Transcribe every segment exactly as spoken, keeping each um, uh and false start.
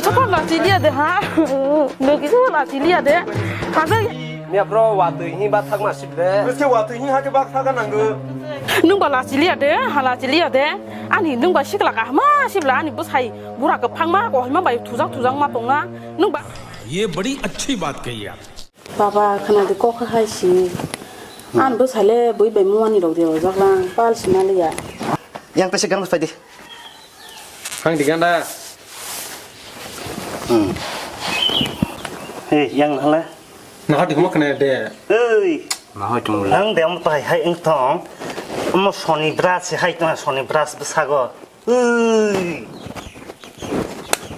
kisa pha lachi liya de ha. Nwng kisa pha lachi liya de. Hajai. Miya bro watwi hi ba thakma sibde. Bwse watwi hi hake bak thaka nango. Nwng ba lachi liya de, ha lachi liya de. Ani nwng ba sikla kahma sibla ani bwsai bura kwphangma kohlma bai thujak thujak ma tonga. Nwng ba. ये बड़ी अच्छी बात कही आप। Baba, khna de kok hai si. An bwsai le bui bai muani rok de rojak lang pal si ma liya. Yang pese gang pai di. Ang di ganda. Hmm. Hey, yang nang le? Nahar di huma khna de. Oi. Nahar di huma. Nang de am tai hai eng tong. Mo soni bras si hai tong soni bras bwsago. Ui.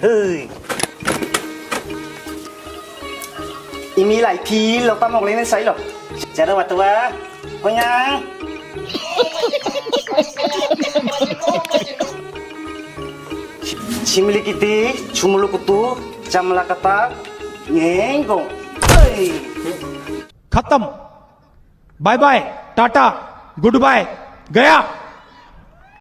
Ui. Imi lai phi lo tamo le sai lo. Jara watwa. Hoyang. Chimli kiti, chumulu kutu, chamla kata, ngengong. Ui. खत्म। Bye bye, tata, good bye, गया।